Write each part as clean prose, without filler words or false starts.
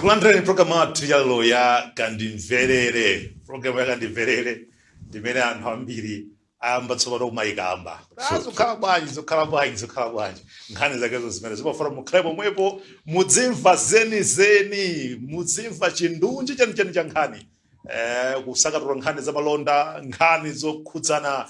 Tikulandireni programu yathu yalero ya Kandimverere. Programu ya Kandimverere ndimene anthu ambiri ayamba tsopano kumayikamba. Ah, zikhala bwanji, zikhala bwanji, zikhala bwanji? Nkhani zakezo zimene zimafuna mukhale pomwepo, mudzimva zenizeni, mudzimva chindunji chenicheni cha nkhani, kusakatula nkhani za malonda, nkhani zokhudzana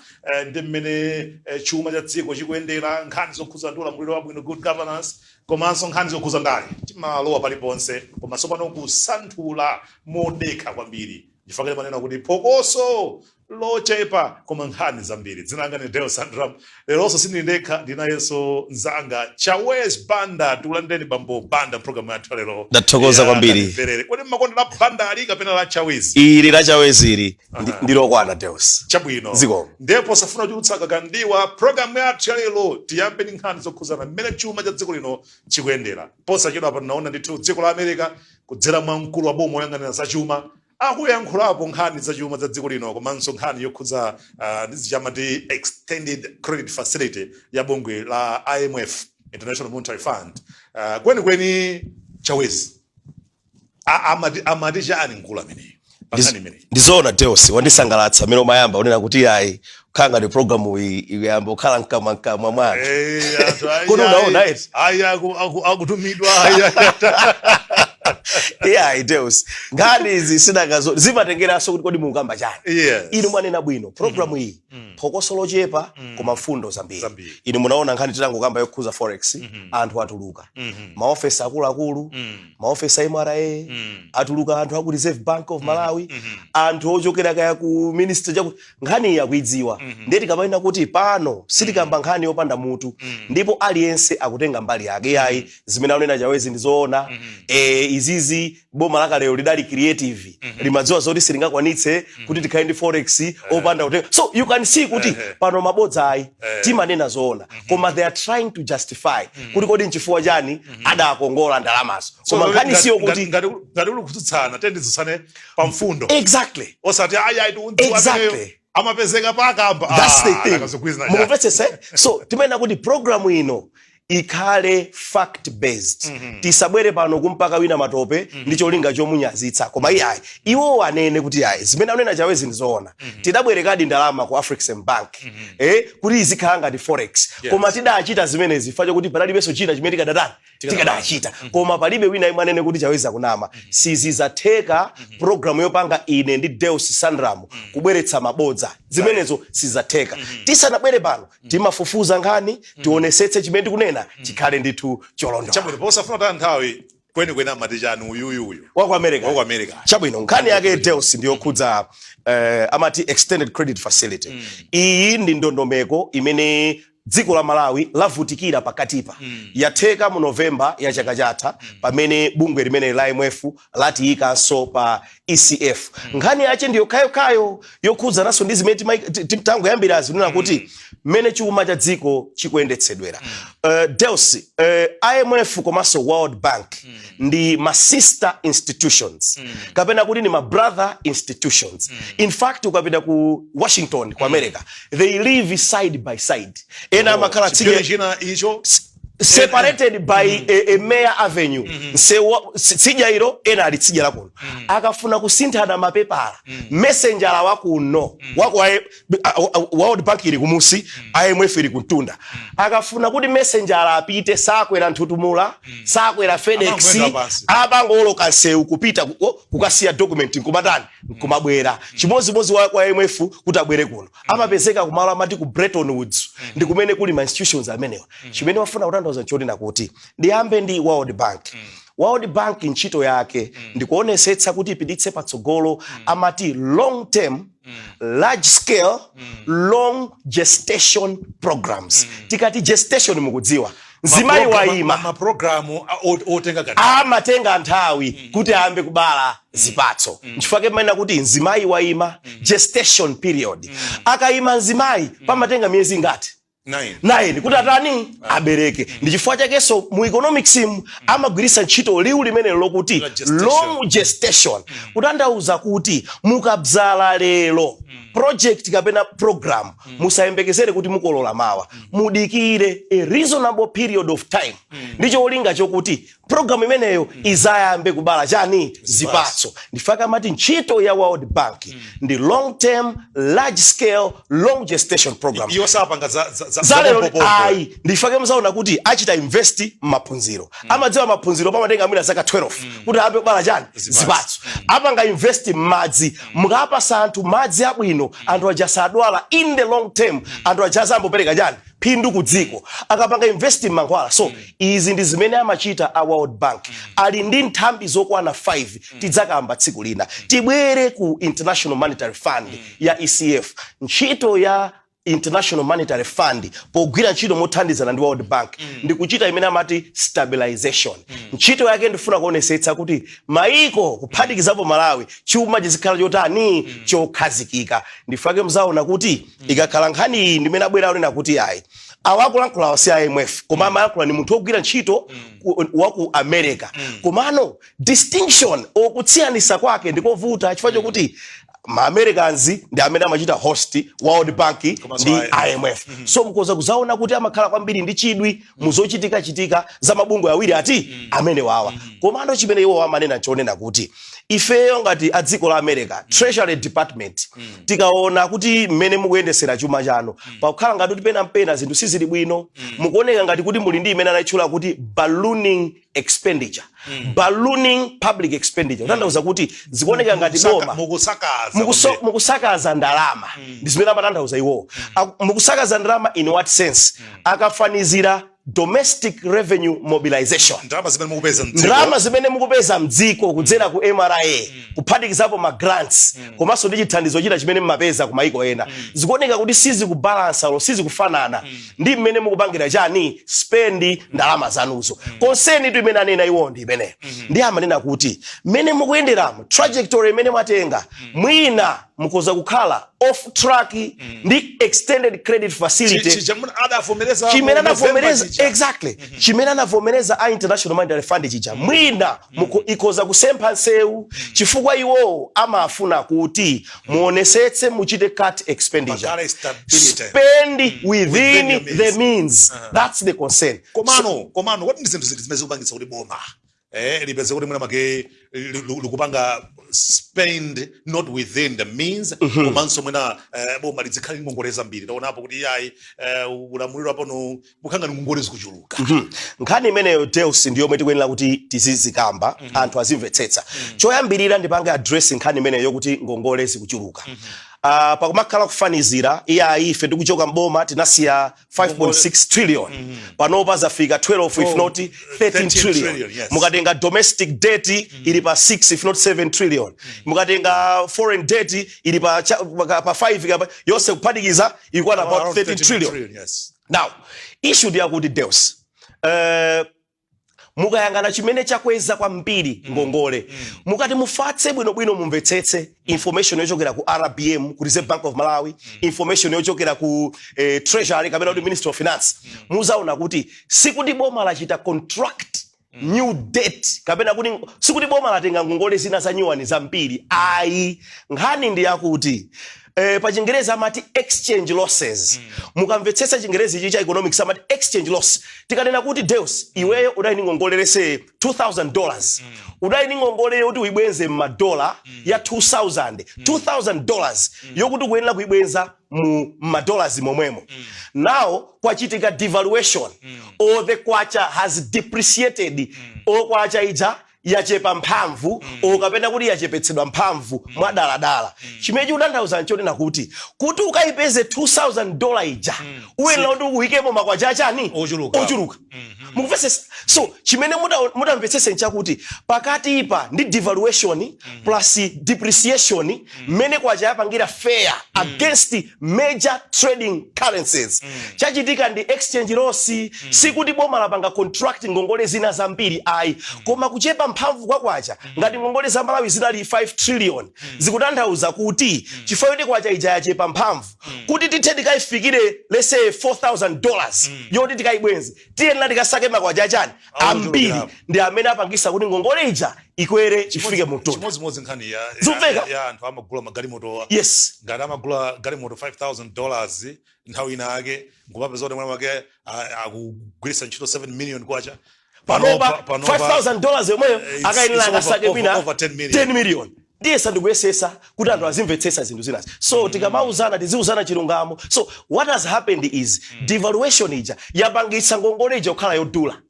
ndi mmene chuma cha dziko chikuyendera, nkhani zokhudzana ndi ulamuliro wabwino, good governance, komanso nkhani zokhudza ndale. Timalowa paliponse, koma tsopano kusanthula modekha kwambiri. Chifukwa manena kuti phokoso lochepa koma nkhani zambiri. Dzina langa ni Deo Sandram. Leronso sindili ndekha, ndinayenso mzanga Chawez Banda. Tikulandireni, bambo Banda, programu yathu lero. Ndathokoza ya kwambiri. Kandimverere. Kodi mmakonda la Banda ali kapena la Chawez? Ili la Chawezi ili ndilokwana, Deus. Chabwino. Zikomo. Ndipo safuna kuchulutsa kakandiwa, programu yathu ya lero tiyambe ndi nkhani zokhudzana mmene chuma cha dziko lino chikuyendera. Posachedwa pa tinaona ndithu dziko la America kudzera mwa mkulu wa boma woyang'anira zachuma akuyankhulapo nkhani zachuma za dziko lino, komanso nkhani yokhudza ndizichama ndi extended credit facility ya bungwe la IMF, International Monetary Fund. Kwenikweni Chawezi, amati chani mkulu ameneyo pa nkhani imeneyi? Ndizoona, Deus, wandisangalatsa amene umayamba unena kuti ayi, kukhala ngati programu iyi ikuyamba kukhala mkamwa mkamwa mwa anthu. Anthu ayi, Kodi unaona ayi, eti? Ayi, akutumidwa ayi, ayi. Iyayi Deus, nkhani izi sinakazo zimatengeranso kuti kodi mukamba chani. Inu mwanena bwino, programu iyi phokoso lochepa koma mfundo zambiri. Zambiri. Inu munaona nkhani titangokamba yokhuza forex, anthu atuluka, maofesi akuluakulu, maofesi a MRA atuluka, anthu aku Reserve Bank of Malawi, anthu ochokera kaya ku ministry chaku, nkhani iyi akuidziwa. Ndiye tikamanena kuti pano sitikamba nkhani yopanda mutu, ndipo aliyense akutenga mbali yake. Iyayi, zimene akunena Chawezi ndizoona. Izizi boma lakalero lidali creative, limadziwa zoti silingakwanitse kuti tikhale ndi forex opanda kutenga. So you can see kuti pano mabodza ayi, timanena zoona, koma they are trying to justify kuti kodi nchifukwa chani adakongola ndalamazo. Koma nkhani siyo kuti Ngati uli kutsutsana, tenditsutsane pa mfundo, osati ayi, ayi, tiundziwa ameneyo amapezeka pakamba. That's the thing. Mukumvetsese? So timanena kuti programu ino ikhale fact based. Tisabwere pano kumpaka wina matope ndi cholinga chomunyazitsa, koma iyayi, iwo anene kuti ayi, zimene anena Chawezi ndizoona, tidabwerekadi ndalama ku African Bank kuti izikhala ngati forex, koma tidachita zimenezi chifukwa chokuti panalibenso china chimene tikadatani, tikadachita. Koma palibe wina imwe anene kuti Chawezi akunama. Sizidzatheka programu yopanga ine ndi Deus Sandram kubweretsa mabodza, zimenezo sizidzatheka. Tisanabwere pano timafufuza nkhani, tionesetse chimene tikunena chikhale ndithu cholondola. Chabwino, posafuna ta nthawi, kwenikweni amati chani uyuyuyu waku America? Waku America. Chabwino, nkhani yake, Deus, ndiyokhudza amati extended credit facility. Iyi ndi ndondomeko imene dziko la Malawi lavutikira pakatipa. Yatheka mu Novemba ya chaka chatha pamene bungwe limene la IMF latiyikanso pa ECF. Nkhani yache ndiyo khayokhayo yokhudzananso ndi zimene tangoyambirazi, kunena kuti mmene chuma cha dziko chikuyendetsedwera. Deus, IMF komanso World Bank ndi ma sister institutions kapena kuti ni ma brother institutions. In fact, ukapita ku Washington ku America, they live side by side. Ena amakhala chipyoli tsidya china icho separated by a mere avenue, msewu tsidya ilo, ena ali tsidya lakuno. Akafuna kusinthana mapepala, messenger wakuno waku World Bank ili kumusi, IMF ili kumtunda. Akafuna kuti messenger apite, sakwera nthutumula, sakwera FedEx, Amangoyenda pansi. Abangoloka msewu kupita kukasiya document, nkumatani, nkumabwera. Chimodzimodzi kwa IMF kuti abwere kuno, amapezeka kumalo amati ku Bretton Woods, ndi kumene kuli ma institutions amenewa. Chimene wafuna kutanthauza nchonena kuti ndiyambe ndi World Bank. World Bank ntchito yake ndikuonesetsa kuti ipititse patsogolo amati long term, large scale, long gestation programs. Tikati gestation, mukudziwa mzimayi wayima, Mapulogalamu otenga kanthawi. Amatenga nthawi kuti ayambe kubala zipatso. Nchifukwa timanena kuti mzimayi wayima, gestation period. Akayima mzimayi pamatenga miyezi ingati? 9. 9 kuti atani, abereke. Ndi chifukwa chakenso mu economics mu amagwiritsa ntchito liwu limenelo lokuti La gestation. Long gestation, kutanthauza kuti mukabzala lero, Project kapena program, musayembekezere kuti mukolola mawa. Mudikire a reasonable period of time ndi cholinga chokuti program imeneyo izayambe kubala chani? Zipatso. Ndifaka amati ntchito ya World Bank ndi long term, large scale, long gestation program. Iyo sapanga za Zalero pompopompo. Ayi, ndifake muzaona kuti achita invest m'maphunziro. Amadziwa maphunziro pamatenga mwina zaka 12 kuti ayambe kubala chani? Zipatso. Apanga invest m'madzi. Mukapasa anthu madzi abwino, anthu aja sadwala. In the long term, anthu aja azambopereka chani? Phindu ku dziko. Akapanga invest m'mankhwala. So izi ndi zimene amachita a World Bank. Ali ndi nthambi zokwana 5, tidzakamba tsiku lina. Tibwere ku International Monetary Fund ya ECF. Ntchito ya International Monetary Fund pogwira ntchito mothandizana ndi World Bank ndi kuchita imene amati stabilization. Ntchito yake ndifuna kuonesetsa kuti maiko, kuphatikizapo Malawi, chuma chizikhala chotani? Chokhazikika. Ndifake mzaona kuti ikakhala nkhani iyi ndimene abwera aonena kuti ayi, awakulankhula si IMF, koma amayankhula ni munthu wogwira ntchito wa ku America. Komano distinction okutsiyanisa kwake ndikovuta chifukwa chokuti ma Americans ndi amene amachita host World Bank Komanso ndi IMF. IMF. So mukhoza kuzaona kuti amakhala kwambiri ndi chidwi muzochitika-chitika za mabungwe awiri ati amene wawa. Komano chimene iwo amanena nchonena kuti ifeyo ngati a dziko la America, Treasury Department, tikaona kuti mmene mukuyendesera chuma chanu pakukhala ngati kuti penampena zinthu sizili bwino, mukuoneka ngati kuti muli ndi imene anayitchula kuti ballooning expenditure, ballooning public expenditure, kutanthauza kuti zikuoneka ngati boma Mukusakaza kwambiri. Mukusakaza ndalama, ndi zimene amatanthauza iwowo. Mukusakaza ndalama in what sense? Akafanizira domestic revenue mobilization, ndalama zimene mukupeza mdziko, ndalama zimene mukupeza mdziko kudzera ku MRA, kuphatikizapo ma grants komanso ndi chithandizo china chimene mumapeza ku maiko ena, zikuoneka kuti sizikubalansa olo sizikufanana ndi mmene mukupangira chani? Spend ndalama zanuzo. Concern tu imene anena iwo ndi imeneyo. Ndi amanena kuti mmene mukuyenderamo, trajectory imene mwatenga, mwina mukoza kukhala off track ndi extended credit facility Adavomereza chimene mu November anavomereza chija. Exactly, chimene anavomereza a International Monetary Fund chija, mwina ikoza kusempha nsewu, chifukwa iwowo amafuna kuti muonesetse muchite cut expenditure. Pakhale stability. Spend within Within your the means. means. That's the concern. Komano kodi ndi zinthu ziti zimene zikupangitsa kuti boma lipeze kuti mwina make likupanga spend not within the means, komanso mwina boma lidzikhale ndi ngongole zambiri? Taonapo kuti iyayi, ulamuliro apono bukhanga ni ngongole zikuchuluka. Nkhani imeneyo, Deus, ndi yomwe tikuyenera kuti tizizikamba, anthu azimvetsetsa. Choyambirira ndipange address nkhani imeneyo yokuti ngongole zikuchuluka. Pakumakhala kufanizira, iyayi, ife tikuchoka mboma tinasiya 5.6 trillion, panopa zafika 12, if not 13 13 trillion. Trillion, yes. Mukatenga domestic debt ili pa 6, if not 7 trillion. Mukatenga foreign debt ili pa 5, yonse kuphatikiza ikwana about Around 13 trillion. Now issue ndiyakuti, Deus, mukayang'ana chimene chakweza kwambiri ngongole, mukati mufatse bwinobwino, mumvetsetse information yochokera ku RBM, ku Reserve Bank of Malawi, information yochokera ku Treasury kapena kuti Ministry of Finance, muzaona kuti sikuti boma lachita contract new debt kapena kuti sikuti boma latenga ngongole zina za nyuwani zambiri, ayi. Nkhani ndi yakuti pa Chingerezi amati exchange losses. Mukamvetsetsa Chingerezi ichi cha economics, amati exchange loss. Tikanena kuti, Deus, iweyo udali ndi ngongole lese $2000, udali ndi ngongole yoti uyibwenze m'madola ya 2000, $2000 yokuti ukuyenera kuyibwenza mu madollars momwemo. Now kwachitika devaluation or the kwacha has depreciated, or kwacha ija yachepa mphamvu or kapena kuti yachepetsedwa mphamvu mwadaladala. Chimene chikutanthauza nchonena kuti ukayipeze $2000 ija, uyenera kuti uyikemo makwacha achani? Ochuluka. Ochuluka. Mukumvetsetsa? So chimene mutamvetsetse nchakuti pakatipa ndi devaluation plus depreciation, mmene kwacha yapangira fare against major trading currencies, chachitika ndi exchange loss. Sikuti boma lapanga contract ngongole zina zambiri, ayi, koma kuchepa Kuchepa mphamvu kwa kwacha, ngati ngongole za Malawi zinali 5 trillion, zikutanthauza kuti chifukwa choti kwacha ija yachepa mphamvu, kuti tithe tikayifikire, let's say, $4000 yoti tikayibwenze, tiyenera tikasake makwacha achani? Ambiri. Ochulukirapo. Ndi amene apangisa kuti ngongole ija ikwere, ifike mu mtunda. Chimodzimodzi nkhani Zikuveka? ya anthu amagula magalimoto. Ngati amagula galimoto $5000 nthawi ina ake, ngumapeza kuti mwana wake akugwiritsa ntchito 7 million kwacha. Panopa $5000 yomweyo akayenera it's akasake mwina over 10 million. 10 million. Ndiye sandikuyesesa kuti anthu azimvetsesa zinthu zinazi. So tikamauzana, tiziuzana chilungamo. So what has happened is devaluation ija yapangitsa ngongole ija kukhala yodula.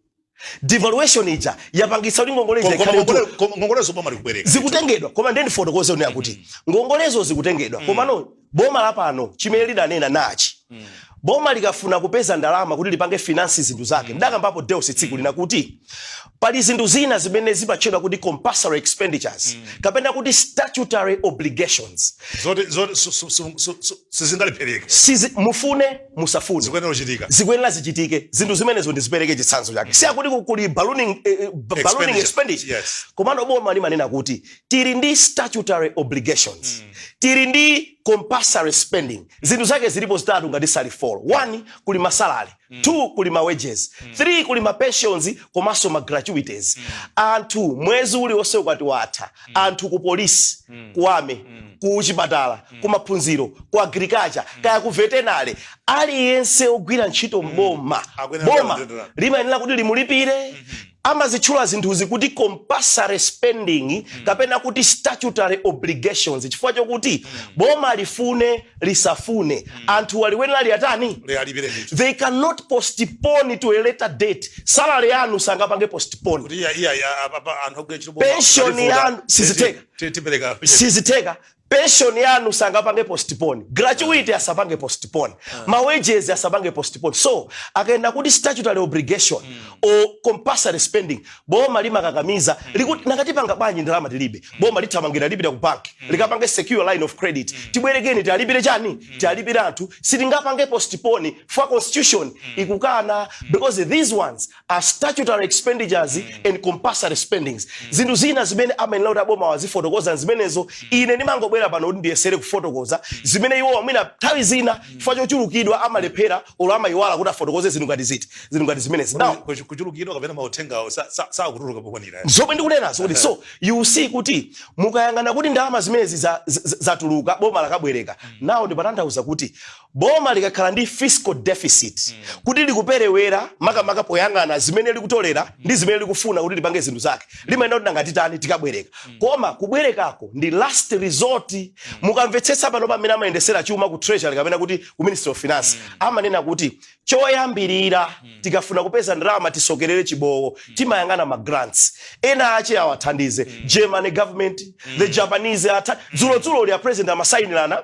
Devaluation ija yapangitsa kuti ngongole ija ikhale yodula. Ngongolezo boma likubwereka. Zikutengedwa, koma ndiye ndifotokoze unena kuti ngongolezo zikutengedwa, komano boma lapano chimene lidanena nachi: boma likafuna kupeza ndalama kuti lipange finance zinthu zake, ndakambapo Deus tsiku lina kuti pali zinthu zina zimene zimatchedwa kuti compulsory expenditures kapena kuti statutory obligations. Zoti sizingalephereke. Mufune musafune, zikuyenera kuchitika. Zikuyenera zichitike zinthu zimenezo. Ndizipereke chitsanzo chake. Siyakuti kuli ballooning expenditure. Expenditure. Komano boma limanena kuti tili ndi statutory obligations, tili ndi compulsory spending. Zinthu zake zilipo zitatu ngati sali four. One, kuli ma salary. Two, kuli ma wages. Three, kuli ma pensions komanso ma gratuities. Anthu mwezi uliwonse ukati watha, anthu ku polisi, ku army, ku chipatala, ku maphunziro, ku agriculture, kaya ku veterinary, aliyense ogwira ntchito mboma, akuyenera boma kulandira. Limayenera kuti limulipire. Amazitchula zinthuzi kuti compulsory spending kapena kuti statutory obligations, chifukwa chokuti boma lifune lisafune, anthu aliwenera liyatani? Liyalipire ndithu. They cannot postpone to a later date. Salary yanu sangapange postpone. Kuti iya, apa anthu ogwira ntchito boma Pension alivuta, yanu siziteka. Tipereka. Siziteka. Pension yanu sangapange postpone, gratuity asapange postpone, ma wages asapange postpone. So akaenda kuti statutory obligation or compulsory spending, boma limakakamiza likuti nakatipanga bwanji? Ndalama tilibe. Boma lithamangira, lipita ku banki, likapange secure line of credit. Tibwerekeni, tialipire chani? Tialipire anthu. Sitingapange postpone for constitution ikukana, because these ones are statutory expenditures and compulsory spendings. Zinthu zina zimene amayenera kuti aboma wazifotokoza zimenezo. Ine ndimangobwera pano kuti ndiyesere kufotokoza zimene iwo mwina nthawi zina chifukwa chochulukidwa amalephera olo amayiwala kuti afotokoze zinthu ngati ziti, zinthu ngati zimenezi. Now Kuchulukidwa kapena mauthengawo sakutuluka pokwanira. Zomwe ndikunenazo kuti, so you see kuti mukayang'ana kuti ndalama zimenezi zatuluka, boma lakabwereka nawo, ndipatanthauza kuti boma likakhala ndi fiscal deficit, kuti likuperewera makamaka poyang'ana zimene likutolera ndi zimene likufuna kuti lipange zinthu zake, limayenera kuti nangatitani? Tikabwereka. Koma kubwerekako ndi last resort. Mukamvetsetsa pano pamene amayendesera chuma ku Treasury kapena kuti ku Ministry of Finance, amanena kuti choyambirira tikafuna kupeza ndalama tisokerere chibowo, timayang'ana ma grants ena ache awathandize. Germany government, the Japanese atha dzulodzulo li a president amasayinirana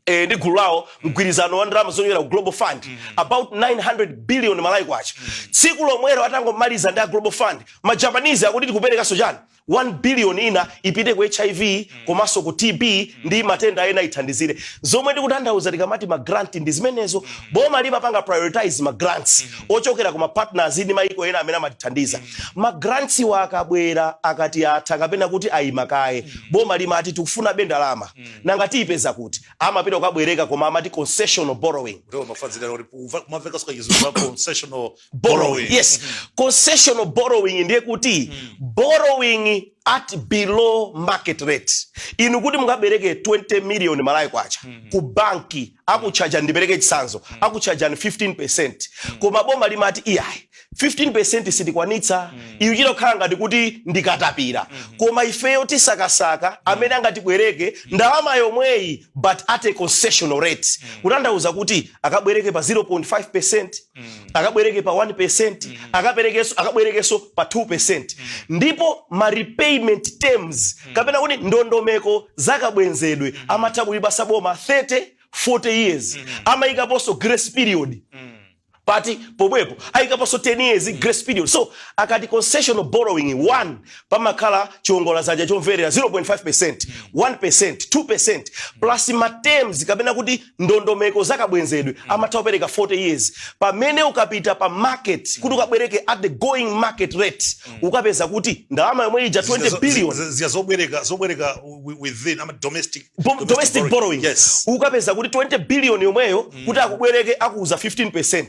ndi gulu lawo mgwirizano wa ndalama zochokera ku Global Fund, about 900 billion Malawi kwacha. Tsiku lomwero atangomaliza ndi a Global Fund, ma Japanese akuti tikuperekanso chani? 1 billion ina ipite ku HIV komanso ku TB ndi matenda ena, ithandizire. Zomwe ndikutanthauza tikamati ma grant ndi zimenezo. Boma limapanga prioritize ma grants ochokera ku ma partners ndi maiko ena amene amatithandiza. Ma grants wa akabwera, akati atha kapena kuti ayima kaye, boma limati tikufuna ndalama, nanga tiyipeza kuti? Amapita kukabwereka, koma amati concessional borrowing. Ndipo mafadzira kuti kumamveka chizungu concessional borrowing. Borrowing. Yes, concessional borrowing ndiye kuti borrowing at below market rate. Inu kuti mukabereke 20 million Malawi kwacha ku banki, akuchaja, ndipereke chitsanzo, akuchajani 15, koma boma limati iyayi, 15 sitikwanitsa, iyu chita kukhala ngati kuti ndikatapira, koma ifeyo tisakasaka amene angatibwereke ndalama yomweyi but at a concessional rate. Kutanthauza kuti akabwereke pa 0.5, akabwereke pa 1, akabwerekenso pa 2, ndipo ma repayment terms kapena kuti ndondomeko zakabwenzedwe amatha kulipasa boma 30 40 years, amayikaponso grace period. Pati pomwepo ayikaponso 10 years grace period. So akati concessional borrowing, one, pamakhala chiwongoladzanja chomverera 0.5%, 1%, 2%, plus ma terms kapena kuti ndondomeko zakabwenzedwe. Amatha kupereka 40 years, pamene ukapita pa market kuti ukabwereke at the going market rate, ukapeza kuti ndalama yomwe ija, 20 billion, Zija zobwereka within ama domestic domestic borrowing, ukapeza kuti 20 billion yomweyo kuti akubwereke akuuza 15%,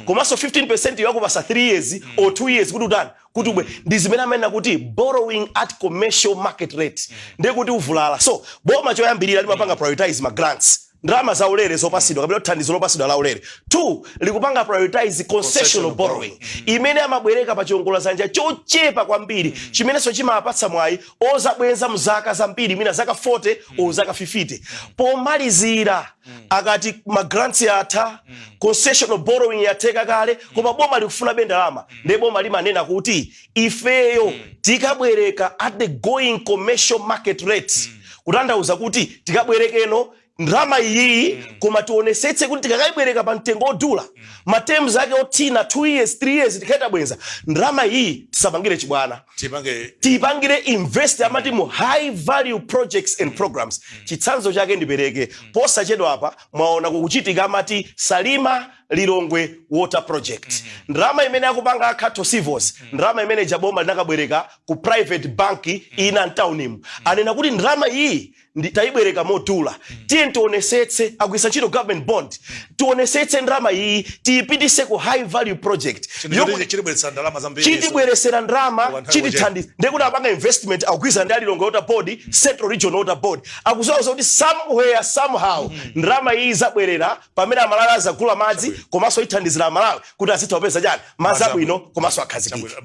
komanso 15% yo akupasa 3 years or 2 years kuti utani, kuti ubwe. Ndi zimene amanena kuti borrowing at commercial market rate, ndiye kuti uvulala. So boma choyambirira limapanga prioritize ma grants, ndalama zaulere zopasidwa kapena thandizo lopasidwa laulere. Two, likupanga prioritize concessional borrowing imene amabwereka pa chiwongoladzanja chochepa kwambiri, chimenenso chimapatsa mwayi ozabweza mzaka zambiri, mina zaka 40 o zaka 50. Pomalizira, akati ma grants atha, concessional borrowing yatheka kale, koma boma likufunabe ndalama, ndiye boma limanena kuti ifeyo tikabwereka at the going commercial market rate, kutanthauza kuti tikabwerekeno ndalama iyiyi, koma tionesetse kuti tikakayibwereka pa mtengo odula, ma terms ake othina, 2 years, 3 years, tikaitabweza ndalama iyi, tisapangire chibwana, tipange tiyipangire invest, amati mu high value projects and programs. Chitsanzo chake ndipereke posachedwa apa, mwaona kukuchitika amati Salima Lilongwe Water Project. Ndalama imene akupanga a Khato Civils, ndalama imene jaboma linakabwereka ku private bank ina mtaunimu. Anena kuti ndalama iyi tayibwereka modula, tiye tionesetse, agwisa ntchito government bond, tionesetse ndalama iyi tiyipitise ku high value project. Chitibweretsa ndalama zambiri. Chitibweresera ndalama. Kwa nthawi. Chitithandiza. Ndekuti apanga investment, akugwirizana ndi Alilongwe Water Board, Central Region Water Board, akuziwa kuti somewhere, somehow, ndalama iyi izabwerera pamene Amalawi azagula madzi, komanso ithandizira Amalawi kuti azitha kupeza chani, madzi abwino, komanso akhazikike.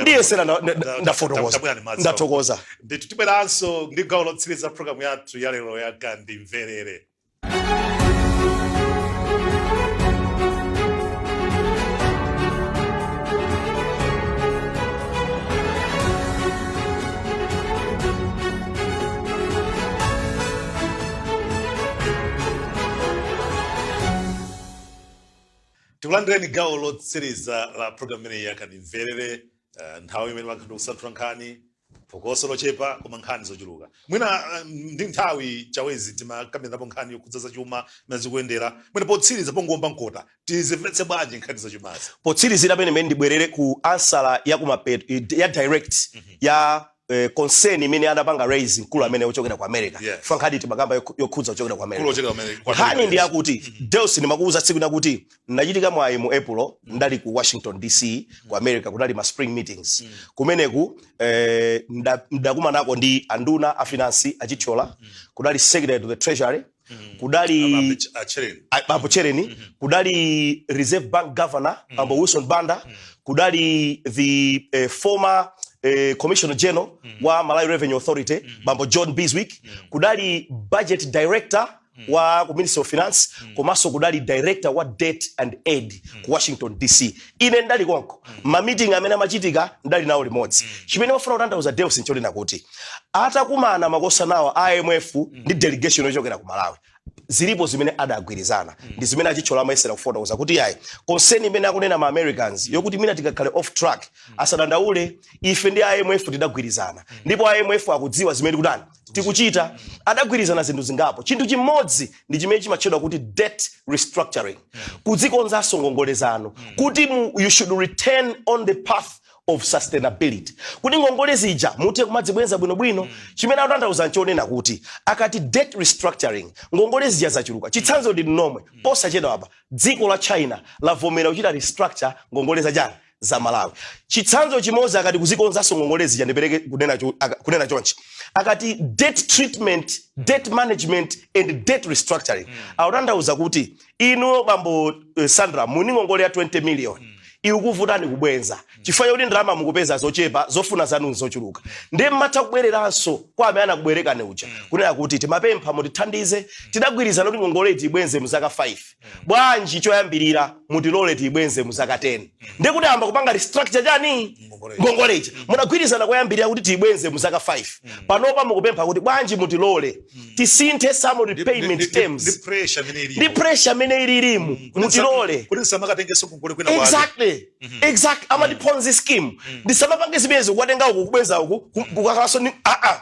Ndiyesera ndafotokoza, ndathokoza. Ndithu, tibweranso ndi gawo lotsiriza programu yathu ya lero ya Kandimverere. Tikulandireni gawo lotsiriza la programu imeneyi ya Kandimverere, nthawi imene makhala kusanthula nkhani, phokoso lochepa koma nkhani zochuluka. Mwina ndi nthawi chawezi timakambiranapo nkhani yokhudza zachuma imene zikuyendera. Mwina potsiriza, pongomba mkota, tizimvetse bwanji nkhani zachumazi? Potsirizira pene imene ndibwerere ku answer ya kumapeto ya direct ya concern imene anapanga raise mkulu amene ochokera ku America. Fa nkhani timakamba yokhudza kuchokera ku America. Mkulu ochokera ku Nkhani America, ndi yakuti, Deus, ndimakuuza tsiku nakuti ndachitika mwayi mu April, ndali ku Washington DC ku America, kunali ma spring meetings. Kumeneku ndakumanako ndi anduna a finance achithyola, kudali Secretary to the Treasury, kudali Achereni. Bambo Chereni, kudali Reserve Bank Governor Bambo Wilson Banda, kudali the former Commissioner General wa Malawi Revenue Authority Bambo John Bizwick, kudali Budget Director wa ku Ministry of Finance, komanso kudali Director wa Debt and Aid ku Washington DC. Ine ndali konko, ma meeting amene amachitika ndali nawo limodzi. Chimene wafuna kutanthauza Deus ncholena kuti atakumana makosanawa IMF ndi delegation yochokera ku Malawi, zilipo zimene adagwirizana, ndi zimene achithyola amayesera kufotokoza kuti yayi, concern imene akunena ma Americans yokuti mina tikakhale off track, asadandaule, ife ndi IMF tidagwirizana, ndipo IMF akudziwa zimene tikutani, tikuchita. Adagwirizana zinthu zingapo. Chinthu chimodzi ndi chimene chimatchedwa kuti debt restructuring, kudzikonzanso ngongole zanu, kuti you should return on the path of sustainability, kuti ngongole zija muthe kumadzibwenza bwinobwino. Chimene akutanthauza nchonena kuti akati debt restructuring, ngongole zija zachuluka. Chitsanzo ndi nomwe posachedwa apa dziko la China lavomera kuchita restructure ngongole zachani, za Malawi. Chitsanzo chimodzi, akati kuzikonzanso ngongole zija, ndipereke kunena chonchi, akati debt treatment, debt management and debt restructuring, akutanthauza kuti inu bambo Sandra muni ngongole ya 20 million. Ikukuvutani kubwenza chifukwa chakuti ndalama mukupeza zochepa, zofuna zanu nzochuluka. Ndiye mmatha kubwereranso kwa amene anakubwerekani uja kunena kuti timapempha mutithandize, tidagwirizana kuti ngongole tiyibwenze mu zaka 5, bwanji choyambirira mutilole tiyibwenze mu zaka 10? Ndiye kuti amba kupanga restructure chani? Ngongole. Ngongole ija munagwirizana koyambirira kuti tiyibwenze mu zaka 5, panopa mukupempha kuti bwanji mutilole tisinthe some repayment terms. Ndi pressure imene ilipo. Ndi pressure imene ililimu, mutilole kuti ndisamakatengenso ngongole kwina kwake. Exactly, amati Ponzi scheme. Ndisamapange zimenezi, kukatenga uku, kubweza uku, kukakhalanso ni aa,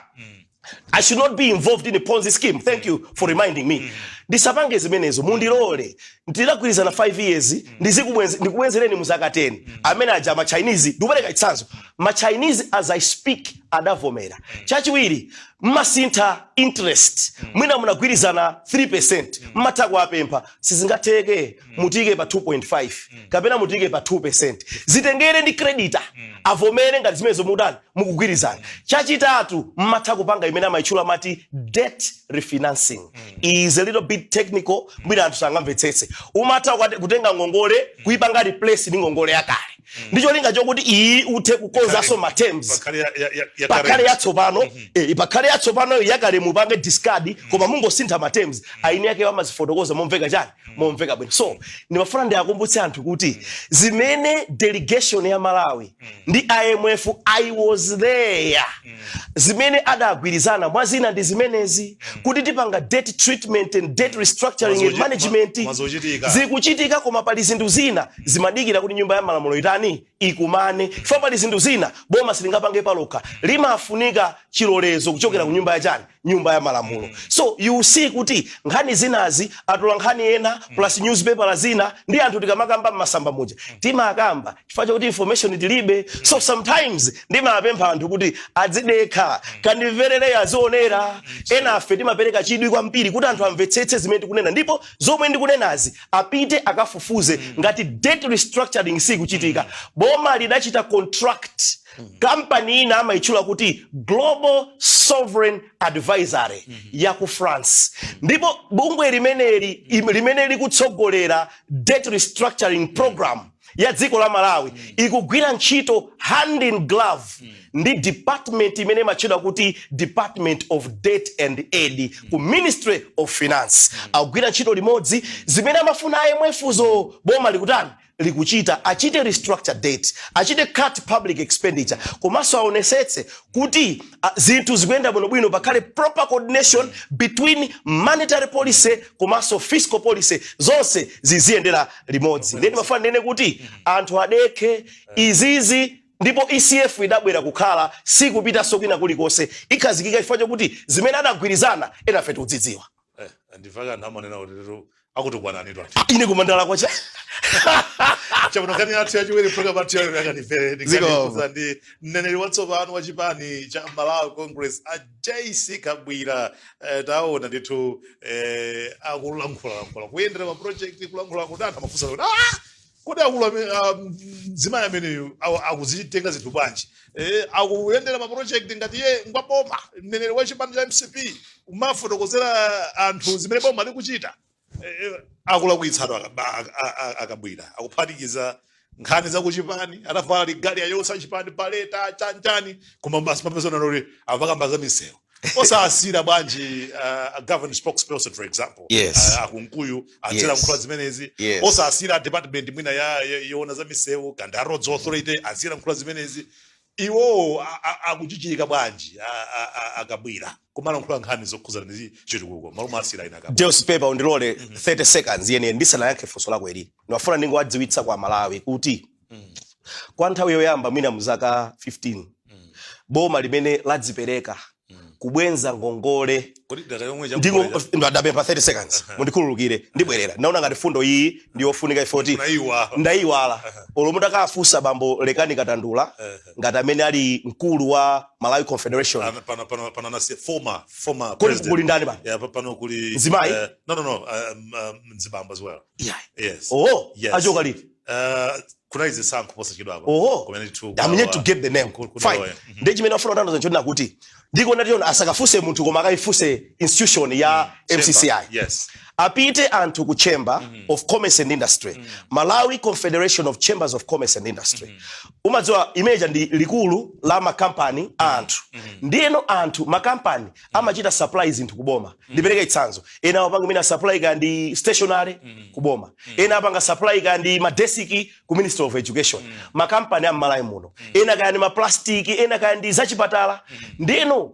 I should not be involved in a Ponzi scheme. Thank you for reminding me. Ndisapange zimenezo, mundilole. Ndidagwirizana 5 years, ndikubwenzereni mu zaka 10. Amene aja ma Chinese, ndikupereka chitsanzo. Ma Chinese, as I speak, adavomera. Chachiwiri, mmasintha interest. Mwina munagwirizana 3%. Mmatha kuwapempha, sizingatheke, mutike pa 2.5 kapena mutike pa 2%. Zitengere ndi creditor. Avomere ngati zimenezo mudani mukugwirizana. Chachitatu, mmatha kupanga imene amayitchula mati debt refinancing. Is a little bit technical, mwina anthu sangamvetsetse. Umatha kutenga ngongole, kuipanga replace ndi ngongole yakale, ndi cholinga chokuti iyi uthe kukonzanso ma terms. Pakhale ya pakhale current. Yatsopano, pakhale yatsopano, yakale mupange discard, koma mungosintha ma terms. Aini yake amazifotokoza momveka chani, momveka bwino. So ndimafuna ndiakumbutse anthu kuti zimene delegation ya Malawi ndi IMF, I was there, zimene adagwirizana mwazina ndi zimenezi, kuti tipanga debt treatment and debt restructuring and management. Mazochitika. Zikuchitika, koma pali zinthu zina zimadikira kuti nyumba ya malamulo itani, ikumane, chifukwa pali zinthu zina boma silingapange palokha, limafunika chilolezo kuchokera ku nyumba ya chani, nyumba ya malamulo. So you see kuti nkhani zinazi atola nkhani ena plus newspaper zina ndi anthu, tikamakamba mmasamba muja timakamba chifukwa chakuti information tilibe. So sometimes ndimapempha anthu kuti adzidekha, kandimverereyo, azionera. Ena afe timapereka chidwi kwambiri kuti anthu amvetsetse zimene tikunena, ndipo zomwe ndikunenazi apite akafufuze. Ngati debt restructuring sikuchitika, boma lidachita contract kampani ina amayitchula kuti Global Sovereign Advisory ya ku France, ndipo bungwe limeneli limene likutsogolera debt restructuring program ya dziko la Malawi ikugwira ntchito hand in glove ndi department imene imatchedwa kuti Department of Debt and Aid ku Ministry of Finance. Akugwira ntchito limodzi. Zimene amafuna IMF zo boma likutani, likuchita. Achite restructure debt, achite cut public expenditure, komanso aonesetse kuti zinthu zikuyenda bwinobwino, pakhale proper coordination between monetary policy komanso fiscal policy, zonse ziziyendera limodzi. Ndiye ndimafuna ndinene kuti anthu adekhe izizi, ndipo ECF idabwera kukhala, sikupitanso kwina kulikonse, ikhazikika chifukwa chokuti zimene adagwirizana enafe tikudzidziwa. Ndivaka anthu amanena kuti lero akutukwanani tu. Ine kumandala kwacha. Chabwino, nkhani yathu yachiwiri, program yathu yayo yakandimvere Zikomo. ndi mneneri watsopano wa chipani cha Malawi Congress, a JC Kabwira. Taona ndithu akulankhulalankhula kuyendera ma project, kulankhula kuti anthu amafunsa kuti, ah, kodi akulu mzimayi ameneyu akuzitenga zinthu bwanji? Akuyendera ma project ngati iye ngwaboma, mneneri wa chipani cha MCP umafotokozera anthu zimene boma likuchita. Akulakwitsatu akabwira, akuphatikiza nkhani zakuchipani, atavala regalia yonse achipani, paleta chanchani, koma basi mapezana kuti apakamba za misewu. Osasira bwanji a government spokesperson, for example, akunkuyu atsera nkhula zimenezi? Osasira department mwina yoona za misewu, kandi Roads Authority, azira nkhula zimenezi? Iwowo akuchichika bwanji akabwira kumalankhula nkhani zokhuzana ndi chitukuko malo asira ina akabwira? Deus Paper, undilole 30 seconds yeniyeni ndisanayankhe funso lako ili. Ndimafuna ndingowadziwitsa kwa Malawi kuti kwa nthawi yoyamba mwina muzaka 15, boma limene ladzipereka kubwenza ngongole Kodi data yomwe ndingo ndapempha 30 seconds, mundikhululukire, ndibwerera. Ndaona ngati fundo iyi ndiyofunika ifoti. Unaiwala. Ndayiwala. Olo mutakafunsa bambo Lekani Katandula ngati amene ali mkulu wa Malawi Confederation. Pano anasiya former Kuli president. Kuli ndani pano? Yeah, pano kuli Mzimayi? No, mzibambo as well. Yeah. Yes. Oh. Yes. Achoka liti? Kunali zisankho posachedwapa. Oh. Kumene ndithu I'm yet to get the name. Fine. Ndi chimene afuna kutanthauza nchonena kuti ndikona tiona asakafunse munthu koma akayifunse institution ya MCCI. Apite anthu ku Chamber of Commerce and Industry, Malawi Confederation of Chambers of Commerce and Industry. Umadziwa imeja ndi likulu la makampani a anthu. Ndiyeno anthu, makampani amachita supply zinthu kuboma. Ndipereke chitsanzo: ena amapanga imene supply ka ndi stationery kuboma, ena apanga supply ka ndi madesiki ku Ministry of Education, makampani am'Malawi muno, ena kaya ndi maplastiki, ena kaya ndi zachipatala. Ndiyeno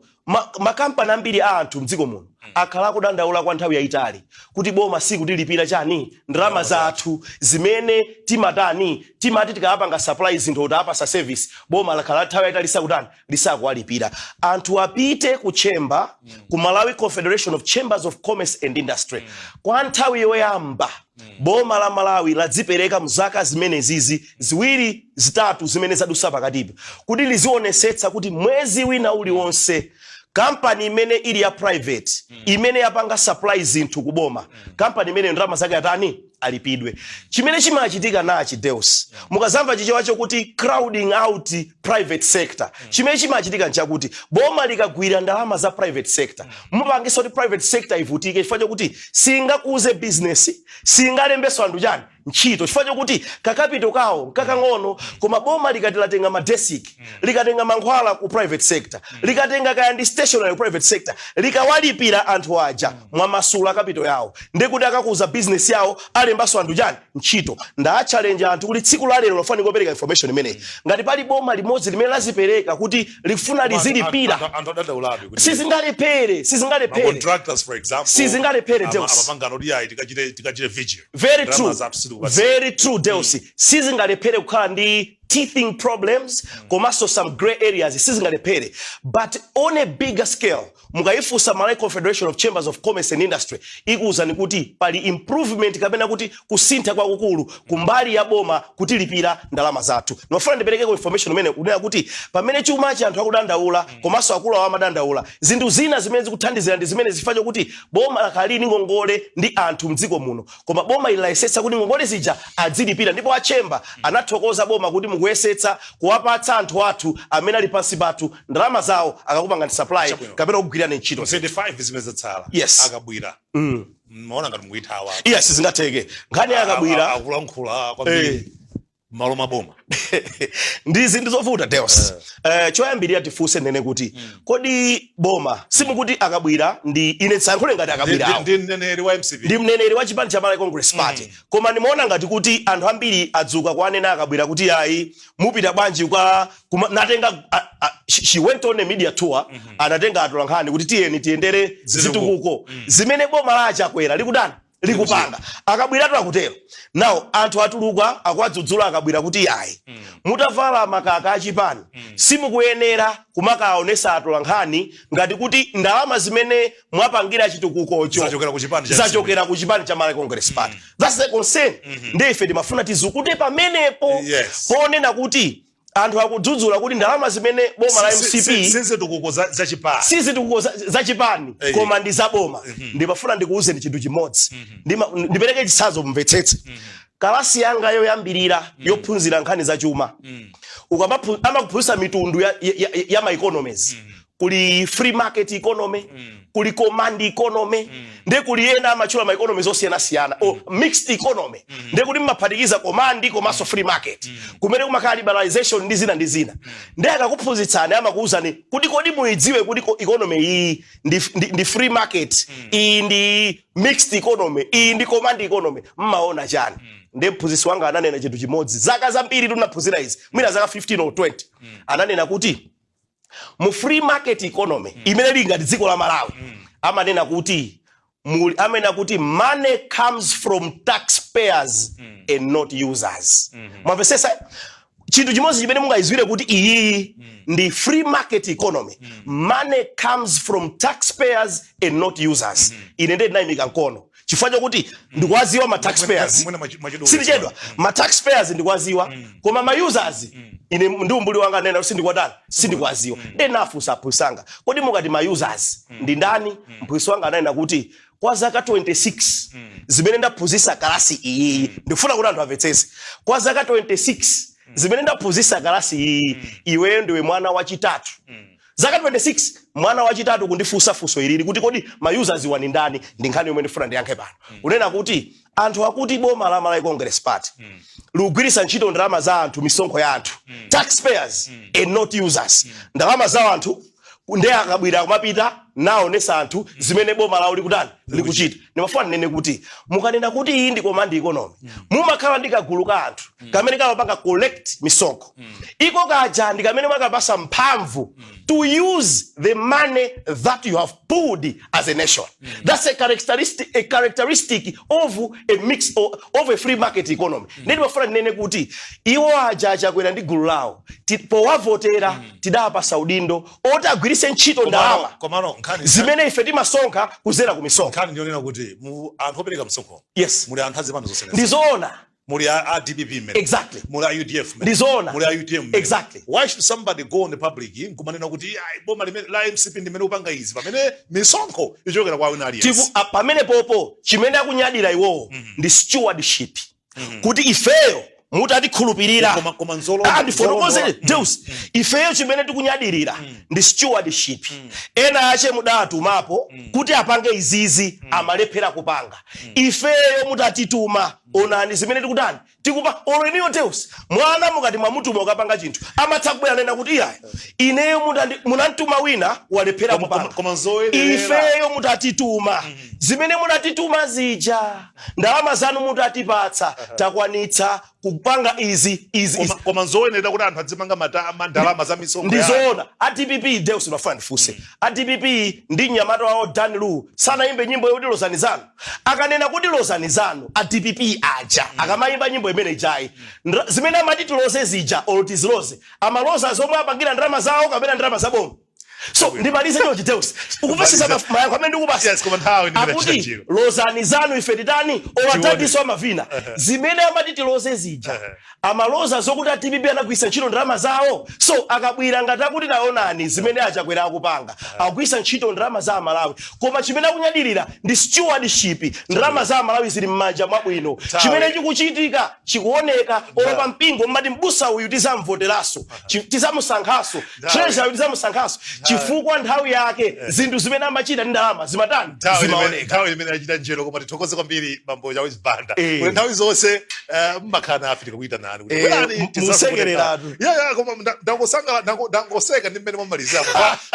makampani ambiri a anthu mdziko muno akhala akudandaula kwa nthawi yayitali kuti boma sikutilipira chani? Ndalama zathu zimene timatani, timati tikapanga supply zinthu kuti apasa service, boma lakhala nthawi yayitali lisakutani, lisakuwalipira. Anthu apite ku chamber, ku Malawi Confederation of Chambers of Commerce and Industry. Kwa nthawi yoyamba boma la Malawi ladzipereka mzaka zimene zizi ziwiri, zitatu zimene zadusa pakatipa kuti lizionesetsa kuti mwezi wina uliwonse kampani imene ili ya private, imene yapanga supply zinthu kuboma, kampani imene ndalama zake atani? Alipidwe. Chimene chimachitika nachi, Deus, mukazamva Chichewa kuti crowding out private sector, chimene chimachitika nchakuti boma likagwira ndalama za private sector, mupangisa kuti private sector ivutike, chifukwa chokuti singakuze business, singalembeso anthu chani? Ntchito, chifukwa chokuti ka capital kawo nkakang'ono. Koma boma likati latenga madesiki, likatenga mankhwala ku private sector, likatenga kaya ndi stationery ku private sector, likawalipira anthu aja, mwamasula capital yawo, ndikuti akakuza business yawo, alembaso anthu chani? Ntchito. Nda challenge anthu kuti tsiku la lero lofunika kupereka information imeneyi. Ngati pali boma limodzi limene lazipereka kuti lifuna lizilipira, Anthu adandaulabe kuti sizingalephere, sizingalephere. Contractors, for example, Sizingalephere, Deus. Amapangano kuti ayi, tikachite vigil. Very Ndalama true. zathu sitikupatsa. Very true, Deus. Sizingalephere kukhala ndi teething problems komanso some gray areas, sizingalephere. But on a bigger scale, mukayifunsa Malawi Confederation of Chambers of Commerce and Industry, ikuwuzani kuti pali improvement kapena kuti kusintha kwakukulu kumbali ya boma kutilipira ndalama zathu. Ndimafuna ndiperekeko information imene kunena kuti pamene chumachi anthu akudandaula, komanso akulu awo amadandaula, zinthu zina zimene zikuthandizira ndi zimene zifukwa chokuti boma lakhala ndi ngongole ndi anthu mdziko muno, koma boma ili layesetsa kuti ngongole zija adzilipira. Ndipo a chamber anathokoza boma kuti mukuyesetsa kuwapatsa anthu athu amene ali pansi pathu ndalama zawo akakupanga supply Chabwino. kapena kugwirani ntchito. 25 zimene zatsala, akabwira, maona ngati mukuyithawa? Iya, sizingatheke. Nkhani yakabwira, Akulankhula kwambiri malo maboma. Ndi zinthu zovuta, Deus. Choyambirira tifunse nene kuti kodi boma, simukuti akabwira ndi ine, ndisayankhule ngati akabwira awo. Ndi mneneri wa MCP. Ndi mneneri wa chipani cha Malawi Congress Party, koma ndimaona ngati kuti anthu ambiri adzuka kuanena akabwira kuti ayi, mupita bwanji kwa natenga she went on a media tour, anatenga atolankhani kuti tiyeni tiyendere zitukuko. Zitukuko zimene boma la Achakwera likudani? Likupanga. Akabwiratu akutero. Now anthu atuluka akuwadzudzula akabwira kuti ayi, mutavala makaka achipani, simukuyenera kumakaonesa atolankhani ngati kuti ndalama zimene mwapangira chitukukocho zachokera ku chipani cha zachokera ku chipani cha Malawi Congress Party. That's the concern. Ndi ife timafuna tizukute pamenepo ponena kuti anthu akudzudzula kuti ndalama zimene boma la MCP sizitukuko za chipani. Sizitukuko za chipani, koma ndi zaboma. Ndimafuna ndikuwuzeni chinthu chimodzi. Ndipereke chitsanzo mumvetsetse. Kalasi yanga yoyambirira yophunzira nkhani zachuma, amakuphunzitsa mitundu ya ma economies. Kuli free market economy, kuli command economy, ndi kuli ena amatchula ma economies osiyanasiyana, o mixed economy, ndi kuti mmaphatikiza command komanso free market, kumene kumakhala liberalization ndi zina ndi zina. Ndi akakuphunzitsani amakuwuzani kuti kodi muidziwe kuti economy iyi ndi free market, iyi ndi mixed economy, iyi ndi command economy, mmaona chani? Ndi mphunzitsi wanga ananena chinthu chimodzi. Zaka zambiri tinaphunzira izi, mwina zaka 15 or 20. Ananena kuti mu free market economy imene ili ngati dziko la Malawi, amanena kuti amanena kuti money comes from taxpayers and not users. Mwamvesesa? Chinthu chimodzi chimene mungayizwire kuti iyi ndi free market economy, money comes from taxpayers and not users. Ine ndiye ndinayimika mkono chifukwa chokuti ndikuwaziwa ma taxpayers. Mwina mwachidule. Sindichedwa. Ma taxpayers ndikuwaziwa, koma ma users, ine ndi umbuli wanga nena sindikuwadani, sindikuwaziwa. Ndiye nafunsa aphunzitsi anga, kodi mukati ma users ndi ndani? Mphunzitsi wanga ananena kuti kwa zaka 26 zimene ndaphunzitsa kalasi iyiyi, ndikufuna kuti anthu amvetsetse, kwa zaka 26 zimene ndaphunzitsa kalasi iyiyi, iweyo ndiwe mwana wachitatu. Zaka 26, mwana wachitatu kundifunsa funso ilili kuti kodi ma users wani ndani? Ndi nkhani yomwe ndifuna ndiyankhe pano, kunena kuti anthu akuti boma la Malawi Congress Party likugwiritsa ntchito ndalama za anthu, misonkho ya anthu, taxpayers and not users, ndalama za anthu. Ndiye akabwera kumapita naonesa anthu zimene boma lawo likutani, likuchita. Ndimafuna ndinene kuti mukanena kuti iyi ndi command economy, mumakhala ndi kagulu ka anthu kamene kamapanga collect misonkho. Iko kaja ndi kamene mwakapasa mphamvu to use the money that you have pooled as a nation. That's a characteristic of a mix of a free market economy. Ndiye ndimafuna ndinene kuti iwo aja achakwera ndi gulu lawo, powavotera tidawapasa udindo oti agwiritse ntchito ndalama Komano nkhani zimene ife timasonkha kuzera ku misonkho. Nkhani ndiyonena kuti mu anthu opereka msonkho muli anthu azipani zosiyanasiyana. Ndizoona. Muli a DPP mmene, muli a UDF mmene, muli a UTM mmene. Why should somebody go on the public nkumanena kuti "Ayi, boma limene la MCP ndimene kupanga izi," pamene misonkho ichokera kwa wina aliyense? Pamene popo chimene akunyadira iwowo ndi stewardship, kuti ifeyo mutatikhulupirira. Koma nzolo Ah, ndifotokoze. nzolondola. Deus, ifeyo chimene tikunyadirira ndi stewardship. Ena ache mudatumapo kuti apange izizi, amalephera kupanga. Ifeyo mutatituma, onani zimene tikutani, tikupa. Olo iniyo Deus, mwana mukati mwamutuma ukapanga chinthu, amatha kubwera nena kuti iyayi, ineyo munamtuma wina, walephera kupanga. Koma nzoyenerera. Ifeyo mutatituma, zimene munatituma zija, ndalama zanu mutatipatsa, takwanitsa kupanga izi, izi, izi. Koma nzoyenera kuti anthu adzimanga matama ndalama za misonkho ya Ndizoona. A DPP, Deus, mafuna ndifunse, a DPP ndi mnyamata wawo Dan Lu sanayimbe nyimbo yoti "Lozani zanu"? Akanena kuti "Lozani zanu", a DPP aja akamayimba nyimbo imene ijayi, zimene amati tiloze zija, olo tiziloze, amaloza zomwe apangira ndalama zawo kapena ndalama zaboma? So ndimalize chonchi, Deus, ukupesesa mayankho amene ndikupasa? Yes, koma nthawi ndimene Akuti chita njiro. "Lozani zanu", ife titani? Olatadiso amavina. Zimene amati tiloze zija, amaloza zokuti a DPP anagwiritsa ntchito ndalama zawo? So akabwera ngati akuti taonani zimene achakwera akupanga, akugwiritsa ntchito ndalama za Amalawi, koma chimene akunyadirira ndi stewardship. Ndalama za Amalawi zili m'manja mwabwino. Chimene chikuchitika chikuoneka. Olopa mpingo mmati mbusa uyu tizamvoteranso, tizamusankhanso, treasurer uyu tizamusankhanso, chifukwa nthawi yake zinthu zimene amachita ndi ndalama zimatani? Zimaoneka. Nthawi imene yachita njero. Koma tithokoze kwambiri bambo Chawezi Banda kuti nthawi zonse mmakhala nafe tikakuyitanani kuti bwerani Musekereratu. Ya, koma ndangosangala, ndangoseka ndi mmene mwamalizamo.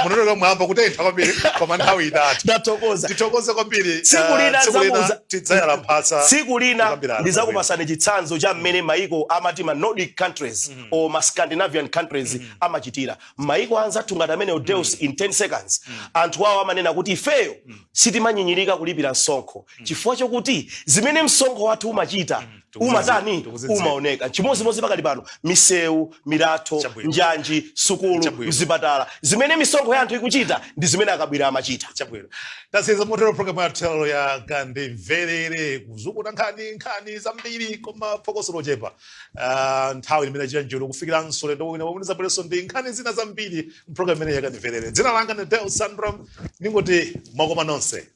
Munonoka mwamba kutentha kwambiri, koma nthawi inatha. Ndathokoza. Tithokoze kwambiri. Tsiku lina Tsiku lina tidzayala mphasa tsiku lina kukambirana. Ndizakupasani chitsanzo cha mmene maiko amati ma Nordic countries or ma Scandinavian countries amachitira. Maiko anzathu ngati amene, Deus, in 10 seconds, anthu awo amanena kuti ifeyo sitimanyinyirika kulipira msonkho chifukwa chokuti zimene msonkho wathu umachita umatani? Tikuzidziwa. Umaoneka. Chimodzimodzi pakali pano, misewu, milatho, njanji, sukulu, mzipatala, zimene misonkho ya anthu ikuchita ndi zimene akabwira amachita. Chabwino, tasiyeza motero programu yathu ya Kandimverere, kuzukuta nkhani, nkhani zambiri koma phokoso lochepa. Nthawi imene achita njero kufikiranso lendo wina wamene zabwerenso ndi nkhani zina zambiri mpulogalamu imene ya Kandimverere. Dzina langa ndi Deus Sandram, ningoti mwakoma nonse.